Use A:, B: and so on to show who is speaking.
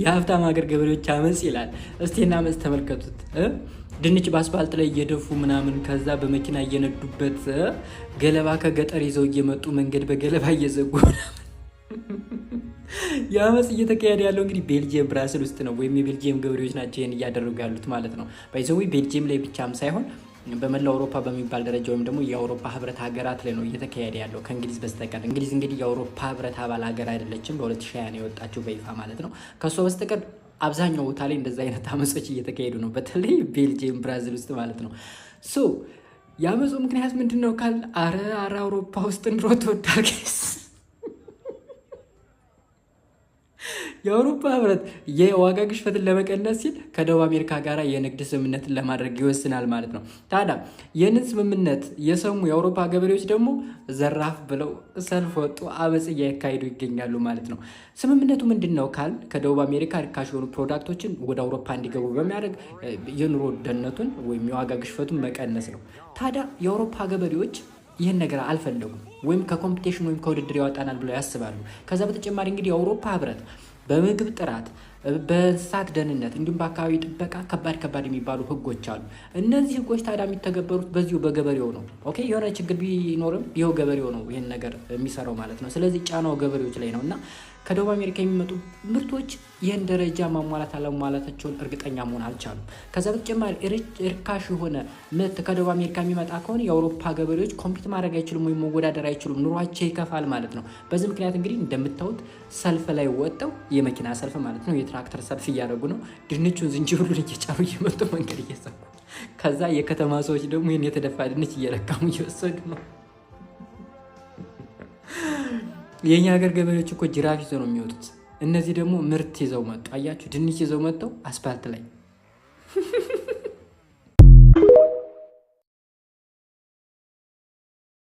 A: የሀብታም ሀገር ገበሬዎች አመፅ ይላል። እስቲ እና አመፅ ተመልከቱት። ድንች በአስፋልት ላይ እየደፉ ምናምን፣ ከዛ በመኪና እየነዱበት፣ ገለባ ከገጠር ይዘው እየመጡ መንገድ በገለባ እየዘጉ ምናምን። የአመፅ እየተካሄደ ያለው እንግዲህ ቤልጅየም ብራስል ውስጥ ነው፣ ወይም የቤልጅየም ገበሬዎች ናቸው ይህን እያደረጉ ያሉት ማለት ነው። By the way ቤልጅየም ላይ ብቻም ሳይሆን በመላው አውሮፓ በሚባል ደረጃ ወይም ደግሞ የአውሮፓ ህብረት ሀገራት ላይ ነው እየተካሄደ ያለው ከእንግሊዝ በስተቀር። እንግሊዝ እንግዲህ የአውሮፓ ህብረት አባል ሀገር አይደለችም። በ2020 ነው የወጣችው በይፋ ማለት ነው። ከእሷ በስተቀር አብዛኛው ቦታ ላይ እንደዛ አይነት አመጾች እየተካሄዱ ነው። በተለይ ቤልጅየም ብራዚል ውስጥ ማለት ነው። So የአመፁ ምክንያት ምንድን ነው ካል፣ አረ አረ አውሮፓ ውስጥ ኑሮ ተወዷል guys። የአውሮፓ ህብረት የዋጋ ግሽበትን ለመቀነስ ሲል ከደቡብ አሜሪካ ጋር የንግድ ስምምነትን ለማድረግ ይወስናል ማለት ነው። ታዲያ ይህንን ስምምነት የሰሙ የአውሮፓ ገበሬዎች ደግሞ ዘራፍ ብለው ሰልፍ ወጡ፣ አመፅ እያካሄዱ ይገኛሉ ማለት ነው። ስምምነቱ ምንድን ነው ካል፣ ከደቡብ አሜሪካ ርካሽ የሆኑ product ኦችን ወደ አውሮፓ እንዲገቡ በሚያደርግ የኑሮ ውድነቱን ወይም የዋጋ ግሽበቱን መቀነስ ነው። ታዲያ የአውሮፓ ገበሬዎች ይህን ነገር አልፈለጉም፣ ወይም ከ competition ወይም ከውድድር ያወጣናል ብለው ያስባሉ። ከዛ በተጨማሪ እንግዲህ የአውሮፓ ህብረት በምግብ ጥራት፣ በእንስሳት ደህንነት እንዲሁም በአካባቢ ጥበቃ ከባድ ከባድ የሚባሉ ህጎች አሉ። እነዚህ ህጎች ታዲያ የሚተገበሩት በዚሁ በገበሬው ነው። Okay፣ የሆነ ችግር ቢኖርም ይኸው ገበሬው ነው ይህን ነገር የሚሰራው ማለት ነው። ስለዚህ ጫናው ገበሬዎች ላይ ነው እና ከደቡብ አሜሪካ የሚመጡ ምርቶች ይህን ደረጃ ማሟላት አለማሟላታቸውን እርግጠኛ መሆን አልቻሉም። ከዛ በተጨማሪ እርካሽ የሆነ ምርት ከደቡብ አሜሪካ የሚመጣ ከሆነ የአውሮፓ ገበሬዎች compete ማድረግ አይችሉም ወይም መወዳደር አይችሉም፣ ኑሯቸው ይከፋል ማለት ነው። በዚህ ምክንያት እንግዲህ እንደምታዩት ሰልፍ ላይ ወጥተው፣ የመኪና ሰልፍ ማለት ነው፣ የትራክተር ሰልፍ እያደረጉ ነው። ድንቹን ዝንጅብሉን እየጫሩ እየመጡ መንገድ እየዘጉ፣ ከዛ የከተማ ሰዎች ደግሞ ይህን የተደፋ ድንች እየለቀሙ እየወሰዱ ነው። የእኛ ሀገር ገበሬዎች እኮ ጅራፍ ይዘው ነው የሚወጡት። እነዚህ ደግሞ ምርት ይዘው መጡ። አያችሁ፣ ድንች ይዘው መጥተው አስፋልት ላይ።